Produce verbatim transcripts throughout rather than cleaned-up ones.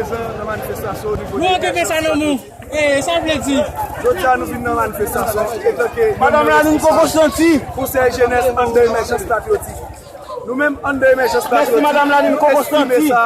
Prezan nan manifestasyon o nivo de emèjans patriyotik. Jodi a nou vin nan manifestasyon antanke Madanm Laline Koko Santi, Konsèy Jenès anndan Emèjans Patriyotik. Nou menm anndan Emèjans Patriyotik, nou esprime sa.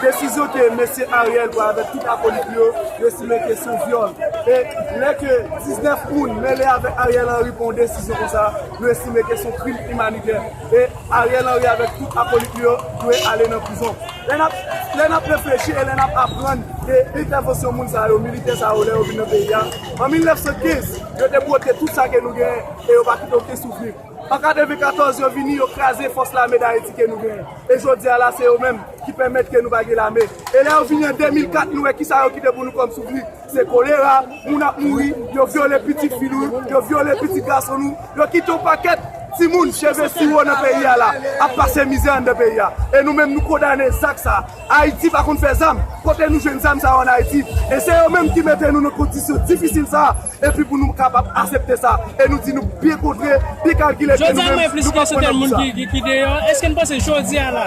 Desizyon ke mesye Ariel pran avèk tout akolit li yo, nou estime ke se yon vyòl. E lè ke diznèf moun mele avèk Ariel Henry pran yon desizyon konsa, nou estime ke se yon krim imanitè. E Ariel Henry avèk tout akolit li yo dwe ale nan prizon. Lè n ap, lè n ap reflechi e lè n ap aprann de entèvansyon moun sa yo, militè sa yo, lè yo vin nan peyi a, an mil nèf san kenz, yo te bwote tout sa ke nou genyen e yo pa kite okenn souvni. An katrevenkatòz, yo vini, yo kraze fòs lame Dayiti ke nou genyen. E jodi a la, se yo menm ki pèmèt ke nou pa gen lame. E lè yo vini an de mil kat, nou wè kisa yo kite pou nou kòm souvni. Se kolera, moun ap mouri, yo vyole pitit fi nou, yo vyole pitit gason nou, yo kite yon pakèt timoun cheve siwo nan peyi a la, ap pase mizè anndan peyi a. E nou menm, nou kondane zak sa. Ayiti pa konn fè zam. Kote nou jwenn zam sa yo ann Ayiti? E se yo menm ki mete nou nan kondisyon difisil sa. Epi pou nou kapab aksepte sa. E nou di nou byen kontre, byen kalkile ke nou menm, nou p ap pran nan kou sa. Ki, ki, ki deyò, èske n panse jodi a la,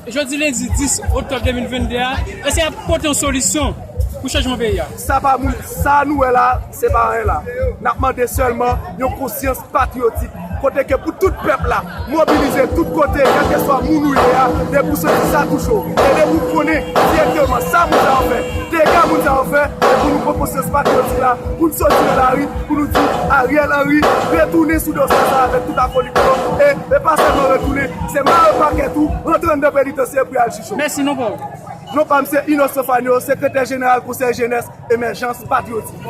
jodi lendi dis oktòb de mil venn de a, èske y ap pote yon solisyon pou chanjman peyi a? Sa pa moun, sa nou wè la, se pa anyen la. N ap mande sèlman yon konsyans patriyotik, kote ke pou tout pèp la mobilize tout kote, kèlkeswa moun ou ye a, depi w santi sa touche w, e depi w konnen dirèkteman sa moun sa yo fè, dega moun sa yo fè, e pou nou pran konsyans patriyotik la, pou n soti nan lari, pou nou di Ariel Henry retounen sou dosye sa avèk tout akolit yo, e, e pa sèlman retounen, se mare pakèt ou, rantre anndan penitansye pou y al chich ou. Mèsi, non pa w. Non pa m se Innocent Fanio, sekretè jeneral Konsèy Jenès Emèjans Patriyotik.